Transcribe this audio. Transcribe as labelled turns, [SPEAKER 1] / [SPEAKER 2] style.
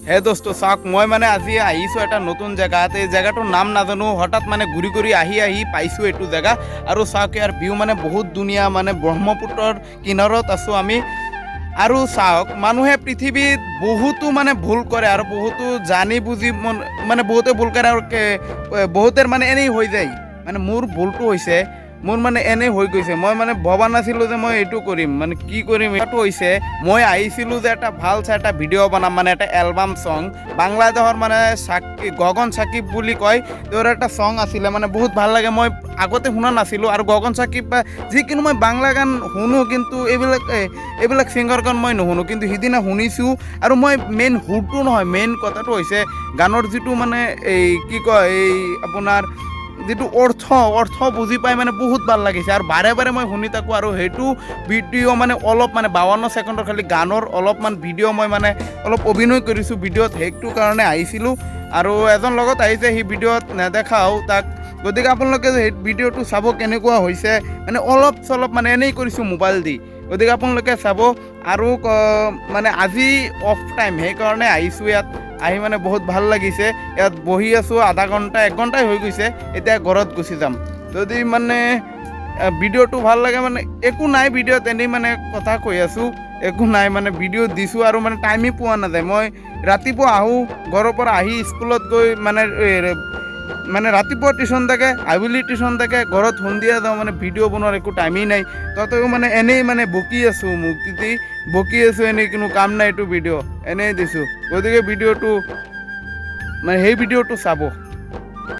[SPEAKER 1] হে দোস্ত, চাওক, মই মানে আজি আহিছোঁ এটা নতুন জেগাত। এই জেগাটোৰ নাম নাজানো। হঠাৎ মানে ঘূৰি ঘূৰি আহি আহি পাইছোঁ এইটো জেগা। আৰু চাওক, ইয়াৰ ভিউ মানে বহুত ধুনীয়া। মানে ব্ৰহ্মপুত্ৰৰ কিনাৰত আছোঁ আমি। আৰু চাওক, মানুহে পৃথিৱীত বহুতো মানে ভুল কৰে আৰু বহুতো জানি বুজি মানে বহুতে ভুল কৰে আৰু বহুতে মানে এনেই হৈ যায়। মানে মোৰ ভুলটো হৈছে, মোৰ মানে এনেই হৈ গৈছে। মই মানে ভবা নাছিলোঁ যে মই এইটো কৰিম। মানে কি কৰিম, এইটো হৈছে, মই আহিছিলোঁ যে এটা ভাল চাই এটা ভিডিঅ' বনাম, মানে এটা এলবাম ছং। বাংলাদেশৰ মানে চাকি গগন চাকিব বুলি কয়, তেওঁৰ এটা ছং আছিলে, মানে বহুত ভাল লাগে। মই আগতে শুনা নাছিলোঁ। আৰু গগন চাকিব বা যিকোনো মই বাংলা গান শুনো, কিন্তু এইবিলাক ছিংগাৰ গান মই নুশুনো। কিন্তু সিদিনা শুনিছোঁ। আৰু মই মেইন সুৰটো নহয়, মেইন কথাটো হৈছে গানৰ যিটো মানে এই কি কয়, এই আপোনাৰ যিটো অৰ্থ, অৰ্থ বুজি পাই মানে বহুত ভাল লাগিছে। আৰু বাৰে বাৰে মই শুনি থাকোঁ। আৰু সেইটো ভিডিঅ' মানে অলপ মানে 52 ছেকেণ্ডৰ খালি গানৰ অলপমান ভিডিঅ' মই মানে অলপ অভিনয় কৰিছোঁ ভিডিঅ'ত, সেইটো কাৰণে আহিছিলোঁ। আৰু এজন লগত আহিছে, সি ভিডিঅ'ত নেদেখাও তাক। গতিকে আপোনালোকে সেই ভিডিঅ'টো চাব কেনেকুৱা হৈছে। মানে অলপ চলপ মানে এনেই কৰিছোঁ মোবাইল দি। গতিকে আপোনালোকে চাব। আৰু মানে আজি অফ টাইম, সেইকাৰণে আহিছোঁ ইয়াত। আহি মানে বহুত ভাল লাগিছে। ইয়াত বহি আছোঁ আধা ঘণ্টা, এক ঘণ্টাই হৈ গৈছে। এতিয়া ঘৰত গুচি যাম। যদি মানে ভিডিঅ'টো ভাল লাগে, মানে একো নাই ভিডিঅ'ত, এনেই মানে কথা কৈ আছোঁ, একো নাই, মানে ভিডিঅ' দিছোঁ। আৰু মানে টাইমেই পোৱা নাযায়। মই ৰাতিপুৱা আহোঁ, ঘৰৰ পৰা আহি স্কুলত গৈ মানে ৰাতিপুৱা টিউশ্যন থাকে, আবেলি টিউশ্যন থাকে, ঘৰত সন্ধিয়া যাওঁ। মানে ভিডিঅ' বনোৱাৰ একো টাইমেই নাই। তথাপিও মানে এনেই মানে বকি আছোঁ, মুখ দি বকি আছোঁ এনেই, কোনো কাম নাই। এইটো ভিডিঅ' এনেই দিছোঁ। গতিকে ভিডিঅ'টো মানে সেই ভিডিঅ'টো চাব।